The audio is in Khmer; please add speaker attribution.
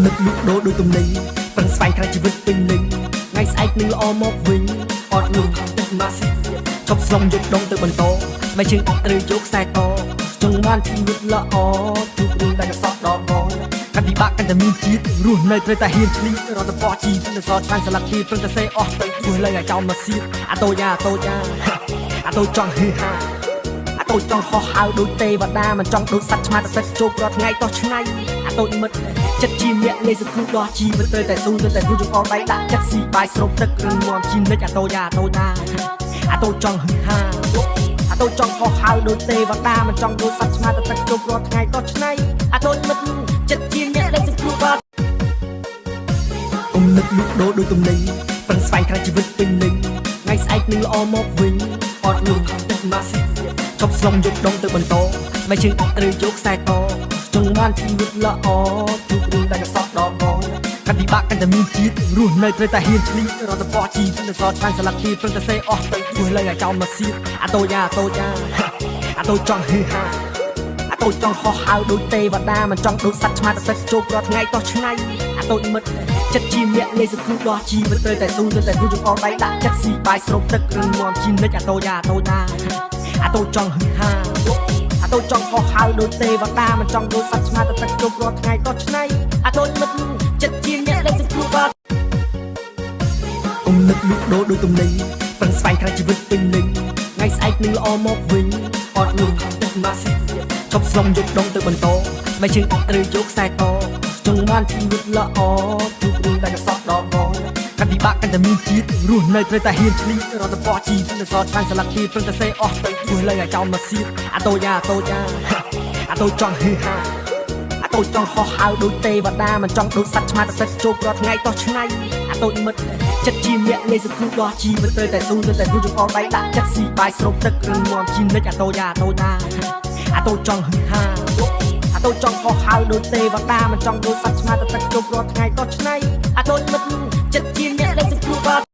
Speaker 1: នឹកលក់ដូរដូចទំនិញប្រឹងស្វែងក្រៅជីវិតពេញលេញថ្ងៃស្អែកនឹងល្អមកវិញអត់លុះទឹកម៉ាស៊ីឈប់ស្លងយកដងទៅបន្តស្បែកជើងអត់ត្រូវយកខ្សែតចង់បានជីវិតល្អជួបរឿងដែលកសក់ដល់កកាន់ពិបាកកាន់តែមានជាតិរស់នៅត្រូវតែហ៊ានឆ្លៀតរត់ទៅបោះជីវិតនៅសល់ឆ្លាញ់ស្លាប់ទីប្រឹងតែសេអស់ទៅព្រោះលើឲ្យចោលមកសៀតអាតូយ៉ាអាតូយ៉ាអាតូចង់ហឺហាអាតូចចង់ហោះហើរដូចទេវតាមិនចង់ដូចសត្វឆ្មាទឹកជោគរាល់ថ្ងៃតោះឆ្នៃអាតូចមិត្តចិត្តជាអ្នកលេសគ្រូដោះជីវិតត្រូវតែស៊ូត្រូវតែស៊ូចង្អុលដៃដាក់ចិត្តស៊ីបាយស្រូបទឹករឹងមាំជីនិចអាតូយ៉ាអាតូយ៉ាអាតូចចង់ហឺហាអាតូចចង់ហោះហើរដូចទេវតាមិនចង់ដូចសត្វឆ្មាទឹកជោគរាល់ថ្ងៃតោះឆ្នៃអាតូចមិត្តចិត្តជាអ្នកលេសគ្រូដោះគុំនឹកលក់ដូរដូចទំនិញប្រឹងស្វែងក្រៅជីវិតពេញលេញថ្ងៃស្អែកនឹងល្អមកវិញអត់លុះទឹកម៉ាស៊ីឈប់ស្លងយកដងទៅបន្តស្បែកជើងអត់ត្រូវយកខ្សែតចង់បានជីវិតល្អជួបរឿងដែលកសក់ដល់កកាន់ពិបាកកាន់តែមានជាតិរស់នៅត្រូវតែហ៊ានឆ្លៀតរត់ទៅបោះជីវិតនៅសល់ឆ្លាញ់ស្លាប់ទីប្រឹងតែសេអស់ទៅព្រោះលើឲ្យចោលមកសៀតអាតូយ៉ាអាតូយ៉ាអាតូចង់ហឺហាអាតូចចង់ហោះហើរដូចទេវតាមិនចង់ដូចសត្វឆ្មាទឹកជោគរាល់ថ្ងៃតោះឆ្នៃអាតូចមិត្តចិត្តជាអ្នកលេសគ្រូដោះជីវិតត្រូវតែស៊ូត្រូវតែស៊ូចង្អុលដៃដាក់ចិត្តស៊ីបាយស្រូបទឹករឹងមាំជីនិចអាតូយ៉ាអាតូយ៉ាអាតូចចង់ហឺហាអាតូចចង់ហោះហើរដូចទេវតាមិនចង់ដូចសត្វឆ្មាទឹកជោគរាល់ថ្ងៃតោះឆ្នៃអាតូចមិត្តចិត្តជាអ្នកលេសគ្រូដោះគុំនឹកលក់ដូរដូចទំនិញប្រឹងស្វែងក្រៅជីវិតពេញលេញថ្ងៃស្អែកនឹងល្អមកវិញអត់លុះទឹកម៉ាស៊ីឈប់ស្លងយកដងទៅបន្តស្បែកជើងអត់ត្រូវយកខ្សែតចង់បានជីវិតល្អជួបរឿងដែលកសក់ដល់កកាន់ពិបាកកាន់តែមានជាតិរស់នៅត្រូវតែហ៊ានឆ្លៀតរត់ទៅបោះជីវិតនៅសល់ឆ្លាញ់ស្លាប់ទីប្រឹងតែសេអស់ទៅព្រោះលើឲ្យចោលមកសៀតអាតូយ៉ាអាតូយ៉ាអាតូចង់ហឺហាអាតូចចង់ហោះហើរដូចទេវតាមិនចង់ដូចសត្វឆ្មាទឹកជោគរាល់ថ្ងៃតោះឆ្នៃអាតូចមិត្តចិត្តជាអ្នកលេសគ្រូដោះជីវិតត្រូវតែស៊ូត្រូវតែស៊ូចង្អុលដៃដាក់ចិត្តស៊ីបាយស្រូបទឹករឹងមាំជីនិចអាតូយ៉ាអាតូយ៉ាអាតូចចង់ហឺហាអាតូចចង់ហោះហើរដូចទេវតាមិនចង់ដូចសត្វឆ្មាទឹកជោគរាល់ថ្ងៃតោះឆ្នៃអាតូចមិត្តចិត្តជាអ្នកលេសគ្រូដោះ